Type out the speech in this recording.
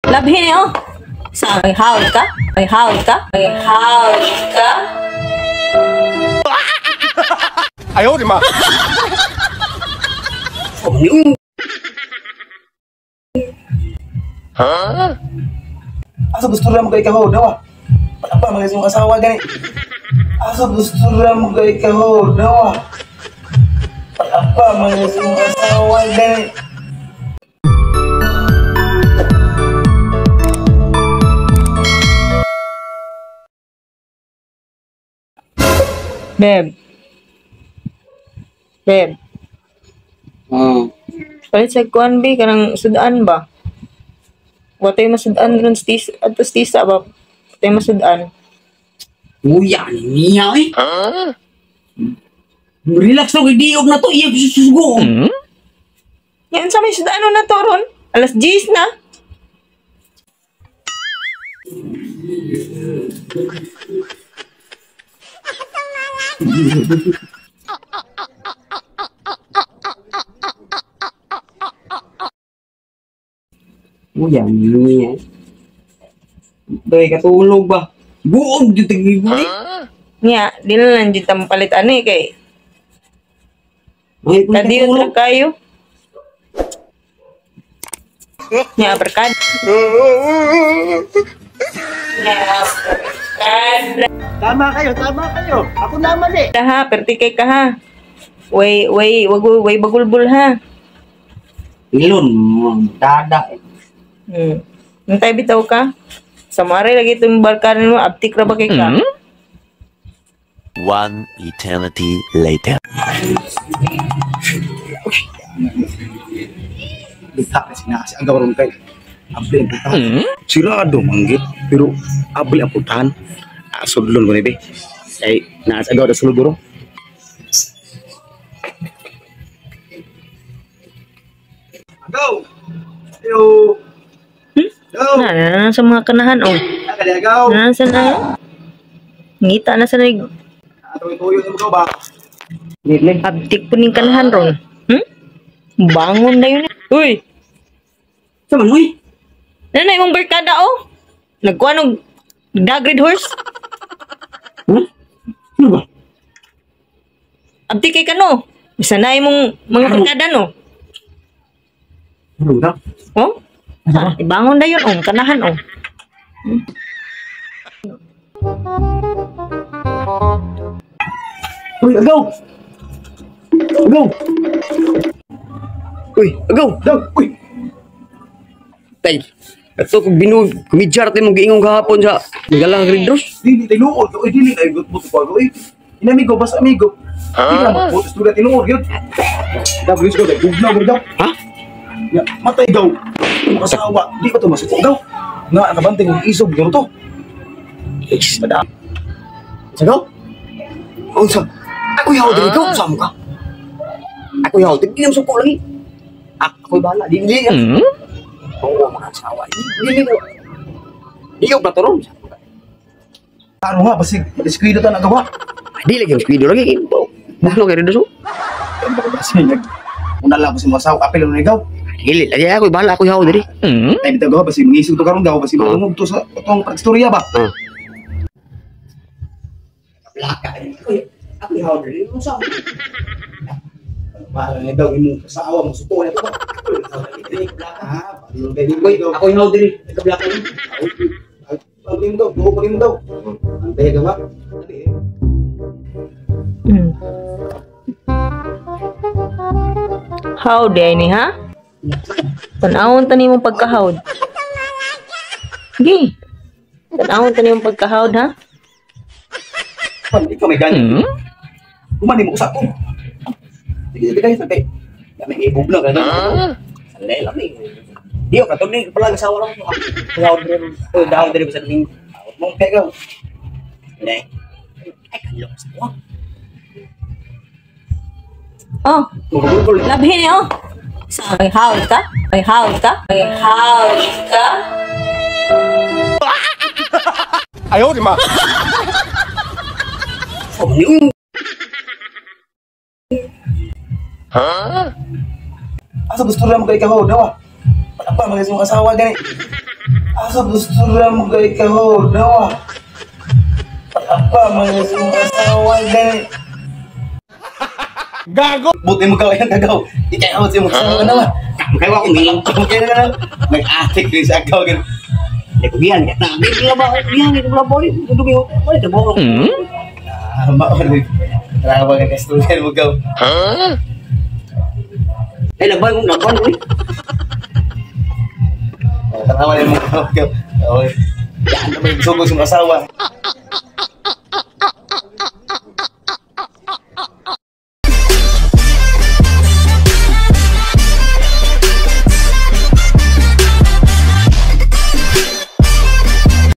Labhin oh. Sa may hawd ka? May hawd ka? May hawd ka? Ayaw, di ma. Huh? Asa gusto ra mo kay kaho daw? Patapa mga isang asawa gani. Asa gusto ra mo kay kaho daw? Patapa mga isang asawa gani. Beb. Beb. Palit sa kuan bi kanang sudan ba? Wa tayo masudan ron adto sa tisa ba? Tayo masudan. Uya niya eh. Huh? Relax lang kay diog na to iya susugo. Yan sa may sudan na to ron. Alas 10 na. Uya niya. Doy katulog ba? Buong jud tagibuli. Nya, di na lang jud ta mapalit ani kay. Kadiyo ra kayo. Nya berkad. Nya berkad. Tama kayo, tama kayo. Ako naman eh. Ha, perti kay ka ha. Way way wag way bagulbul ha. Ilon dada. Antay bitaw ka. Samare lagi itong barkanan mo, abtik ra ba kay ka? One eternity later. Bita kasi na si agaw ron kay. Abli ang putahan. Sirado manggit pero abli ang putahan. Sudlon ko ni be. Ay naas agaw da sulod ro. Agaw. Ayo. Na, na sa mga kanahan oh. Na sa na. Ngita na sa nag. Abtik po ning kanahan ron. Bangon na yun. Uy. Sa man uy. Na imong barkada oh. Nagkuan og dagrid horse. Ano ba? Abtik kay kano. Bisa na imong mga barkada no. Ano ba? Oh? Ibangon na yun, oh. Kanahan, oh. Uy, agaw! Agaw! Uy, agaw! Agaw! Uy! Tay, ito kung binog, kumidyar tayo mong giingong kahapon sa Galang Red Rose. Dili, tinuod. Uy, dili, tayo gutbut ko. Uy, inamigo, basta amigo. Hindi na magputos tulad tinuod, yun. Daw, Diyos ko, bugnaw, daw. Ha? Ya, matay, gaw. Kasawa, di ba ito masuko daw? Nga, nakabantay kong isog, gano'n to. Eh, madam. Sagaw? Oh, sa... Ako yaw, dili ko, saan mo ka? Ako yaw, di nang suko lagi. Ako'y bahala, di, di. Oo, mga asawa. Di, di, di. Di, na to ron. Ano nga, basig, madiskwido ta nagawa. Di lagi, madiskwido lagi. Buhlo kayo rin doon. Kasi, una lang ko si mga asawa, apel na ikaw. Dili, lagi ako, bahala ako yaw diri. Ay, bitaw gawa, basi mangisog to karon gawa, basi matungog to sa atong pagstorya ba? Blaka, ako yaw diri. Unsa? Bahala na daw imong kasawa mo suko na to ba? Ah, ako yaw diri. Kablaka ni. Ang imo daw, dugo pa nimo daw. Antay gawa. How day ni ha? Tan-awon ta nimong pagkahawd. Gi. Tan-awon ta nimong pagkahawd ha. Pan ikaw may gani. Kumani mo usap ko. Sige, sige guys, kay. May ibugna ka na. Sandali lang eh. Di ka to ni pala asawa lang. Daw diri, daw diri sa ding. Mong kay gaw. Ne. Ay kanlo sa ko. Oh, labhin oh. Sa may hawd ka? May hawd ka? May hawd ka? Ayaw, di ma. Huh? Asa gusto ra mo kay kaho daw? Patapa mga isang asawa gani. Asa gusto ra mo kay ikaw dawa. Apa man sa imong asawa gani. Gago! Buti mo gaw yan kagaw. Ikaw sa imong asawa naman. Kaya ako may Okay na lang. Nag-atik rin sa agaw gani. Kugihan ka. Na, may mga ba? Kugihan ito mga boy. Dudugi ko. Ay, trabaho. Ah, mao rin. Tara ba ka kasturyan mo gaw. Ay, lagban kong lagban ko eh. Tarawa rin mo gaw. Okay. Yan na may sugo sa imong asawa.